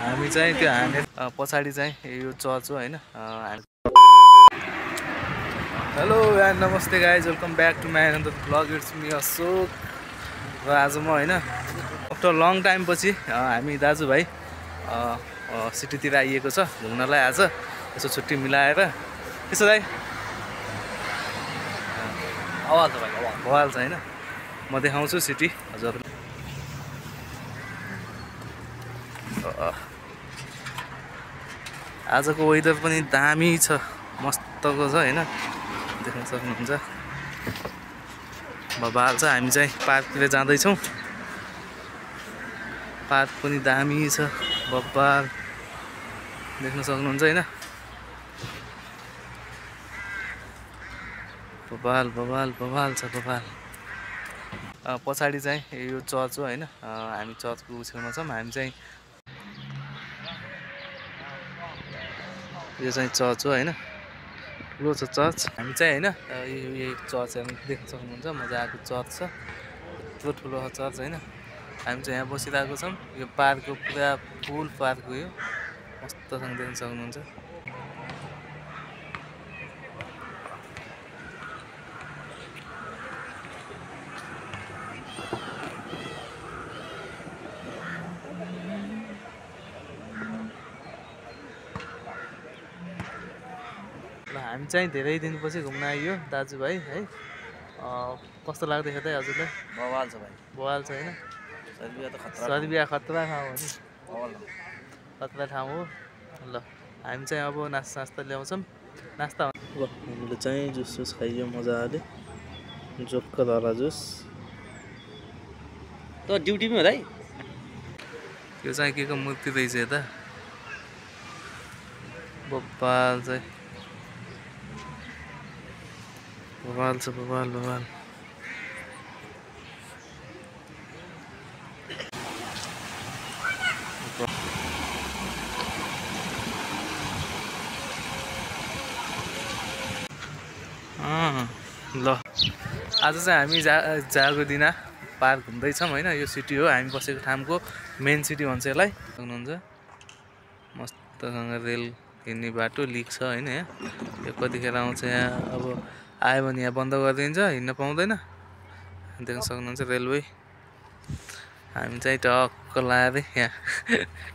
हामी चाहिँ त्यो हाने पछाडि चाहिँ यो चर्च हो हैन। हेलो एन्ड नमस्ते guys, welcome back to my another blog. It's me Ashok. र आज म हैन आफ्टर लङ टाइम पछि हामी दाजुभाइ सिटीतिर आइएको छ घुम्नलाई। आज यसो छुट्टी मिलाएर त्यसो दाइ आवाज छ भाइ, भवाल छ हैन। म देखाउँछु सिटी हजुर। आजको वेदर पनि दामी छ, मस्तको छ हैन, देख्न सक्नुहुन्छ। बबाल छ। हामी चाहिँ पार्कतिर जाँदैछौँ। पार्क पनि दामी छ, बबाल देख्न सक्नुहुन्छ हैन। बबाल बबाल बबाल छ बबाल। पछाडि चाहिँ यो चर्च हो हैन। हामी चर्चको छेउमा छौँ। हामी चाहिँ यो चाहिँ चर्च हो हैन, ठुलो छ चर्च। हामी चाहिँ हैन यो चर्च देख्न सक्नुहुन्छ, मजाको चर्च छ, यत्रो ठुलो छ चर्च हैन। हामी चाहिँ यहाँ बसिरहेको छौँ। यो पार्कको पुरा फुल पार्क हो यो, मस्तसँग देख्न सक्नुहुन्छ। हामी चाहिँ धेरै दिनपछि घुम्न आइयो दाजुभाइ है। कस्तो लाग्दैछ त हजुरलाई? बवाल छ भाइ, बवाल छ हैन। सर्बिया त खतरा, सर्बिया खतरा ठाउँ हो नि, बवाल खतरा ठाउँ हो। ल हामी चाहिँ अब नास्ता ल्याउँछौँ। नास्ता हामीले चाहिँ जुस खाइयो मजाले, जोक्क धरा जुस। त ड्युटीमै हो दाइ। त्यो चाहिँ के को मूर्ति रहेछ यता, बबाल चाहिँ बबाल छ, बबाल बबाल। ल आज चाहिँ हामी जागोदिना पार्क घुम्दैछौँ होइन। यो सिटी हो हामी बसेको ठाउँको मेन सिटी भन्छ यसलाई, सक्नुहुन्छ। मस्तसँग रेल हिँड्ने बाटो लिक छ होइन। यहाँ यो कतिखेर आउँछ, यहाँ अब आयो भने यहाँ बन्द गरिदिन्छ, हिँड्न पाउँदैन, देख्न सक्नुहुन्छ रेलवे। हामी चाहिँ टक्क लाएर यहाँ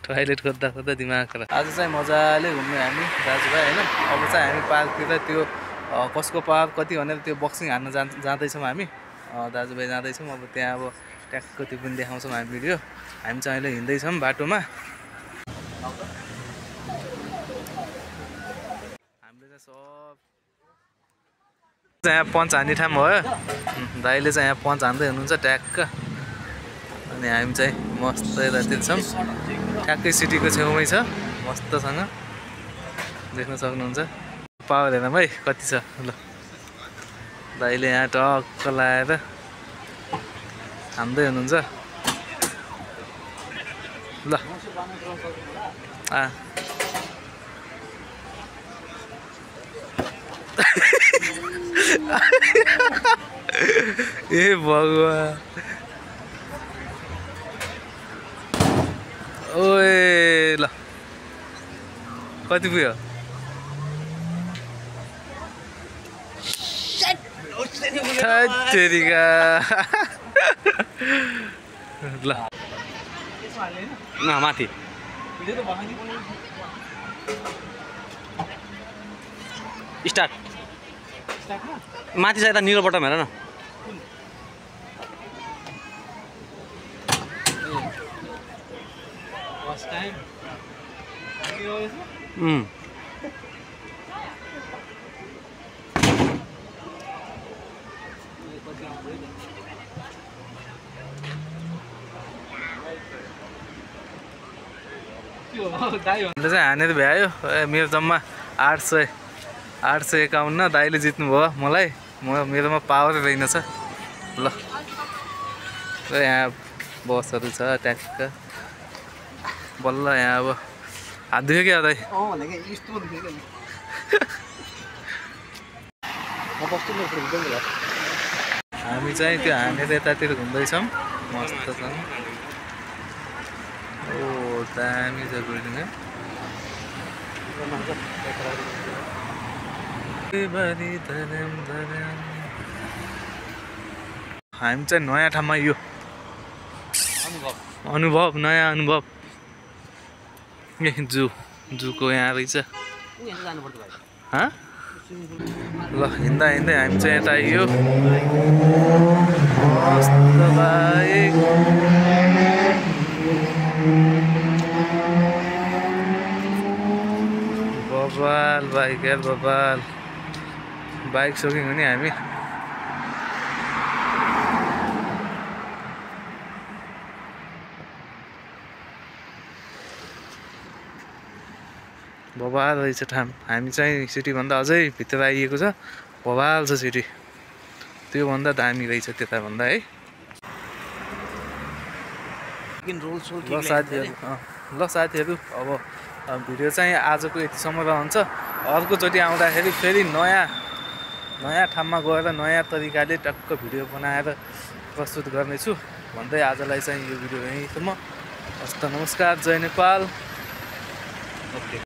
टोइलेट खोज्दा दिमाग खराब। आज चाहिँ मजाले घुम्ने हामी दाजुभाइ होइन। अब चाहिँ हामी पार्कतिर त्यो कसको पार्क कति भनेर त्यो बक्सिङ हान्न जाँदैछौँ हामी दाजुभाइ जाँदैछौँ। अब त्यहाँ अब ट्याक्क त्यो पनि देखाउँछौँ हामी भिडियो। हामी चाहिँ अहिले हिँड्दैछौँ बाटोमा। हामीले चाहिँ सब यहाँ पन्च हान्ने ठाउँ भयो। दाइले चाहिँ यहाँ पन्च हान्दै हुनुहुन्छ ट्याक्क। अनि हामी चाहिँ मस्त यतातिर छौँ, ठ्याक्कै सिटीको छेउमै छ, मस्तसँग देख्न सक्नुहुन्छ। पावर हेरौँ है कति छ। ल दाइले यहाँ टक्क लाएर हान्दै हुनुहुन्छ। ल ए भगवान्, ओए ल कति पुग्यो? तेरिका ल माथि स्टार्ट माथि छ यता निलो बटम हेर न। चाहिँ हानेर भ्यायो। मेरो जम्मा 851। दाइले जित्नुभयो मलाई, मेरोमा पावर रहेनछ। ल यहाँ बसहरू छ ट्याक्क बल्ल। यहाँ अब हात दुख्यो क्या दाइ? हामी चाहिँ त्यो हानेर यतातिर घुम्दैछौँ मस्तसँग। ओ दामी छ बिल्डिङ है हामी चाहिँ नयाँ ठाउँमा यो अनुभव नयाँ अनुभव जूको यहाँ रहेछ ल हिँड्दा हिँड्दै हामी चाहिँ यता आइयो मस्त बाइक बबाल बाइक यार बबाल बाइक सोक्यौँ भने हामी बबाल रहेछ ठाउँ हामी चाहिँ सिटीभन्दा अझै भित्र आइएको छ बबाल छ सिटी त्योभन्दा दामी रहेछ त्यताभन्दा है ल साथीहरू अब भिडियो चाहिँ आजको यतिसम्म रहन्छ अर्कोचोटि आउँदाखेरि फेरि नयाँ ठाउँमा गएर नयाँ तरिकाले टक्क भिडियो बनाएर प्रस्तुत गर्नेछु भन्दै आजलाई चाहिँ यो भिडियो यहीँसम्म हस्त नमस्कार जय नेपाल ओके